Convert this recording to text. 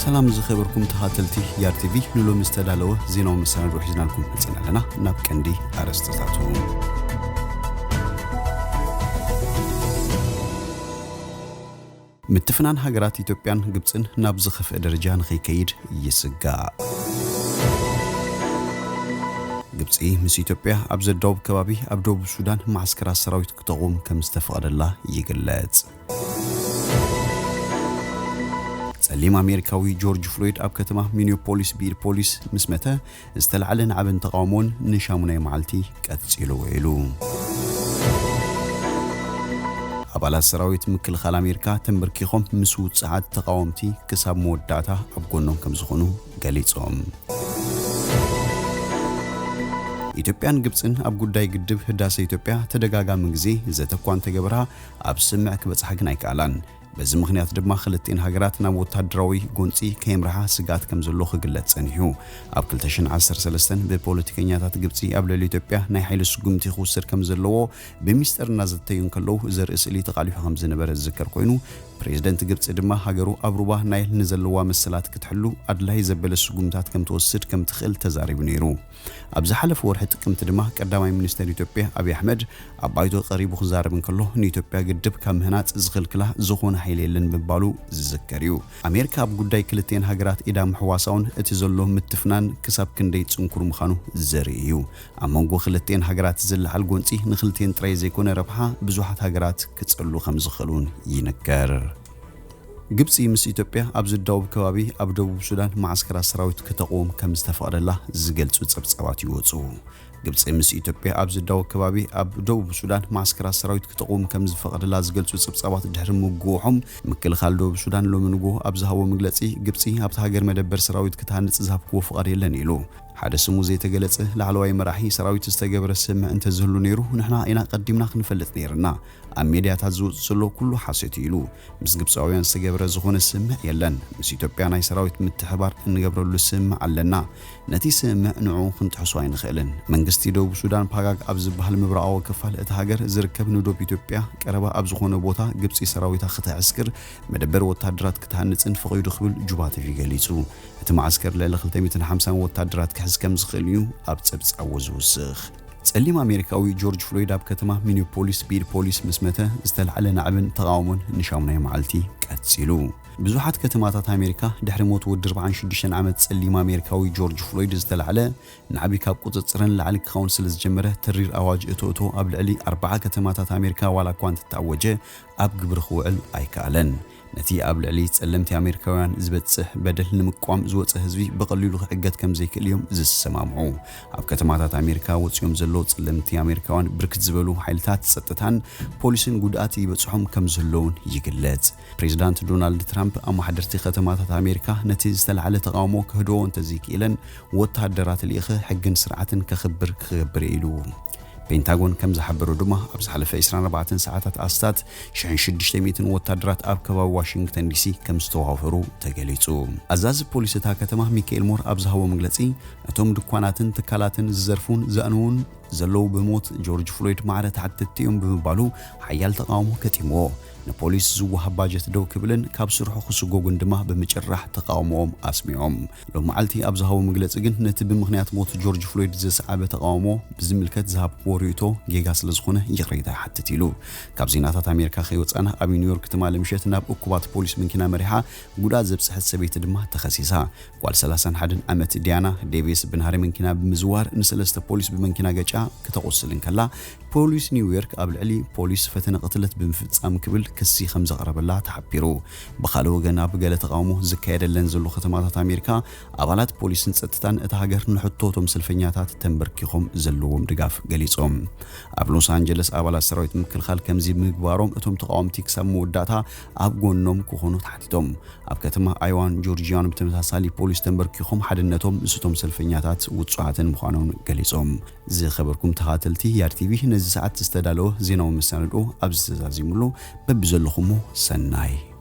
ሰላም ዝኸበርኩም ተኸታተልቲ ያር ቲቪ፣ ንሎሚ ዝተዳለወ ዜናዊ መሰናድኦ ሒዝናልኩም መጺና ኣለና። ናብ ቀንዲ ኣርእስትታቱ። ምትፍናን ሃገራት ኢትዮጵያን ግብጽን ናብ ዝኸፍአ ደረጃ ንኸይከይድ ይስጋእ። ግብጺ ምስ ኢትዮጵያ ኣብ ዘዳውብ ከባቢ ኣብ ደቡብ ሱዳን መዓስከራት ሰራዊት ክተቑም ከም ዝተፈቐደላ ይግለጽ። ጸሊም ኣሜሪካዊ ጆርጅ ፍሎይድ ኣብ ከተማ ሚኒዮፖሊስ ብኢድ ፖሊስ ምስ መተ፣ ዝተላዕለ ናዕብን ተቓውሞን ንሻሙናይ መዓልቲ ቀጺሉ ውዒሉ። ኣባላት ሰራዊት ምክልኻል ኣሜሪካ ተንበርኪኾም ምስ ውጽዓት ተቓወምቲ ክሳብ መወዳእታ ኣብ ጎኖም ከም ዝኾኑ ገሊጾም። ኢትዮጵያን ግብጽን ኣብ ጉዳይ ግድብ ህዳሰ ኢትዮጵያ ተደጋጋሚ ግዜ ዘተ እኳ እንተገበራ፣ ኣብ ስምምዕ ክበጽሓ ግን ኣይከኣላን። በዚ ምኽንያት ድማ ክልቲኤን ሃገራት ናብ ወታደራዊ ጎንጺ ከየምርሓ ስግኣት ከም ዘሎ ክግለጽ ጸኒሑ። ኣብ ክልተ ሽሕን ዓሰርተ ሰለስተን ብፖለቲከኛታት ግብጺ ኣብ ልዕሊ ኢትዮጵያ ናይ ሓይሊ ስጉምቲ ክውሰድ ከም ዘለዎ ብሚስጥር እናዘተዩ እንከለዉ ዘርኢ ስእሊ ተቓሊሑ ከም ዝነበረ ዝዝከር ኮይኑ፣ ፕሬዝደንት ግብጺ ድማ ሃገሩ ኣብ ሩባ ናይል ንዘለዋ መሰላት ክትሕሉ ኣድላይ ዘበለ ስጉምታት ከም ትወስድ ከም ትኽእል ተዛሪቡ ነይሩ። ኣብ ዝሓለፈ ወርሒ ጥቅምቲ ድማ ቀዳማይ ሚኒስተር ኢትዮጵያ ኣብይ ኣሕመድ ኣብ ባይቶ ቀሪቡ ክዛረብ እንከሎ፣ ንኢትዮጵያ ግድብ ካብ ምህናጽ ዝኽልክላ ዝኾነ ሓይሊ የለን ምባሉ ዝዝከር እዩ። ኣሜሪካ ኣብ ጉዳይ ክልቲኤን ሃገራት ኢዳ ምሕዋሳውን እቲ ዘሎ ምትፍናን ክሳብ ክንደይ ጽንኩር ምዃኑ ዘርኢ እዩ። ኣብ መንጎ ክልቲኤን ሃገራት ዝለዓል ጎንጺ ንክልቲኤን ጥራይ ዘይኮነ ረብሓ ብዙሓት ሃገራት ክጸሉ ከም ዝኽእሉን ይንገር። ግብጺ ምስ ኢትዮጵያ ኣብ ዝዳወብ ከባቢ ኣብ ደቡብ ሱዳን መዓስከራት ሰራዊት ክተቕውም ከም ዝተፈቐደላ ዝገልጹ ጸብጻባት ይወጹ። ግብጺ ምስ ኢትዮጵያ ኣብ ዝዳወብ ከባቢ ኣብ ደቡብ ሱዳን መዓስከራት ሰራዊት ክተቕውም ከም ዝፈቐደላ ዝገልጹ ጸብጻባት ድሕሪ ምጉውሖም፣ ምክልኻል ደቡብ ሱዳን ሎሚ ንግሆ ኣብ ዝሃቦ መግለጺ፣ ግብጺ ኣብታ ሃገር መደበር ሰራዊት ክትሃንጽ ዝሃብክዎ ፍቓድ የለን ኢሉ። ሓደ ስሙ ዘይተገለጸ ላዕለዋይ መራሒ ሰራዊት ዝተገበረ ስምምዕ እንተዝህሉ ነይሩ፣ ንሕና ኢና ቀዲምና ክንፈልጥ ነይርና። ኣብ ሜድያታት ዝወጽእ ዘሎ ኩሉ ሓሶት እዩ ኢሉ። ምስ ግብጻውያን ዝተገበረ ዝኾነ ስምምዕ የለን። ምስ ኢትዮጵያ ናይ ሰራዊት ምትሕባር እንገብረሉ ስምምዕ ኣለና። ነቲ ስምምዕ ንዕኡ ክንጥሕሶ ኣይንኽእልን። መንግስቲ ደቡብ ሱዳን ፓጋግ ኣብ ዝበሃል ምብራቓዊ ክፋል እታ ሃገር ዝርከብ ንዶብ ኢትዮጵያ ቀረባ ኣብ ዝኾነ ቦታ ግብጺ ሰራዊታ ክተዕስክር፣ መደበር ወታደራት ክትሃንጽን ፈቒዱ ክብል ጁባ ቲቪ ገሊጹ። እቲ መዓስከር ልዕሊ ክልተ ሚእትን ሓምሳን ወታደራት ክሕዝ ከም ዝኽእል እዩ ኣብ ጸብጻቡ ዝውስኽ። ጸሊም ኣሜሪካዊ ጆርጅ ፍሎይድ ኣብ ከተማ ሚኒዮፖሊስ ብኢድ ፖሊስ ምስ መተ ዝተላዕለ ናዕብን ተቓውሞን ንሻሙናይ መዓልቲ ቀጺሉ። ብዙሓት ከተማታት ኣሜሪካ ድሕሪ ሞት ወዲ ኣርባዓን ሽዱሽተን ዓመት ጸሊም ኣሜሪካዊ ጆርጅ ፍሎይድ ዝተላዕለ ናዕቢ ካብ ቁጽጽርን ላዕሊ ክኸውን ስለ ዝጀመረ፣ ተሪር ኣዋጅ እቶ እቶ ኣብ ልዕሊ ኣርባዓ ከተማታት ኣሜሪካ ዋላ እኳ እንተተኣወጀ፣ ኣብ ግብሪ ክውዕል ኣይከኣለን። ነቲ ኣብ ልዕሊ ጸለምቲ ኣሜሪካውያን ዝበጽሕ በደል ንምቋም ዝወጸ ህዝቢ ብቐሊሉ ክዕገት ከም ዘይክእል እዮም ዝሰማምዑ። ኣብ ከተማታት ኣሜሪካ ወጺኦም ዘለዉ ጸለምቲ ኣሜሪካውያን ብርክት ዝበሉ ሓይልታት ጸጥታን ፖሊስን ጉድኣት ይበጽሖም ከም ዝህለዉን ይግለጽ። ፕሬዚዳንት ዶናልድ ትራምፕ ኣመሓደርቲ ከተማታት ኣሜሪካ ነቲ ዝተላዕለ ተቓውሞ ክህድኦ እንተዘይክኢለን፣ ወታደራት ልኢኸ ሕግን ስርዓትን ከኽብር ክገብር ኢሉ። ፔንታጎን ከም ዝሓበሮ ድማ፣ ኣብ ዝሓለፈ ዕስራን ኣርባዕተን ሰዓታት ኣስታት ሽሕን ሽዱሽተ ሚእትን ወታደራት ኣብ ከባቢ ዋሽንግተን ዲሲ ከም ዝተዋፈሩ ተገሊጹ። ኣዛዚ ፖሊስ እታ ከተማ ሚካኤል ሞር ኣብ ዝሃቦ መግለጺ፣ እቶም ድኳናትን ትካላትን ዝዘርፉን ዘእንዉን ዘለዉ ብሞት ጆርጅ ፍሎይድ ማዕረ ተሓተትቲ እዮም ብምባሉ ሓያል ተቓውሞ ገጢምዎ። ንፖሊስ ዝወሃብ ባጀት ደው ክብልን ካብ ስርሑ ክስጎጉን ድማ ብምጭራሕ ተቓውሞኦም ኣስሚዖም። ሎም መዓልቲ ኣብ ዝሃቦ መግለጺ ግን፣ ነቲ ብምኽንያት ሞት ጆርጅ ፍሎይድ ዘስዓበ ተቓውሞ ብዝምልከት ዝሃብክዎ ርእይቶ ጌጋ ስለ ዝኾነ ይቕሬታ ይሓትት ኢሉ። ካብ ዜናታት ኣሜሪካ ከይወጻና፣ ኣብ ኒውዮርክ ትማሊ ምሸት ናብ እኩባት ፖሊስ መኪና መሪሓ ጉድኣት ዘብጽሐት ሰበይቲ ድማ ተኸሲሳ። ጓል ሰላሳን ሓደን ዓመት ዲያና ዴቪስ ብናህሪ መኪና ብምዝዋር ንሰለስተ ፖሊስ ብመኪና ገጫ ክተቑስል እንከላ፣ ፖሊስ ኒውዮርክ ኣብ ልዕሊ ፖሊስ ፈተነ ቅትለት ብምፍጻም ክብል ክሲ ከም ዘቕረበላ ተሓቢሩ። ብኻልእ ወገን፣ ኣብ ገለ ተቓውሞ ዝካየደለን ዘሎ ከተማታት ኣሜሪካ፣ ኣባላት ፖሊስን ጸጥታን እታ ሃገር ንሕቶ እቶም ሰልፈኛታት ተንበርኪኾም ዘለዎም ድጋፍ ገሊጾም። ኣብ ሎስ ኣንጀለስ፣ ኣባላት ሰራዊት ምክልኻል ከምዚ ምግባሮም እቶም ተቓወምቲ ክሳብ መወዳእታ ኣብ ጎኖም ክኾኑ ተሓቲቶም። ኣብ ከተማ ኣይዋን ጆርጂያን ብተመሳሳሊ ፖሊስ ተንበርኪኾም ሓድነቶም ምስቶም ሰልፈኛታት ውጹዓትን ምዃኖም ገሊጾም። ዝኸበርኩም ተኻተልቲ ያር ቲቪ፣ ነዚ ሰዓት ዝተዳለወ ዜናዊ መሰናድኦ ኣብዚ ተዛዚሙሉ። በብዘለኹሞ ሰናይ።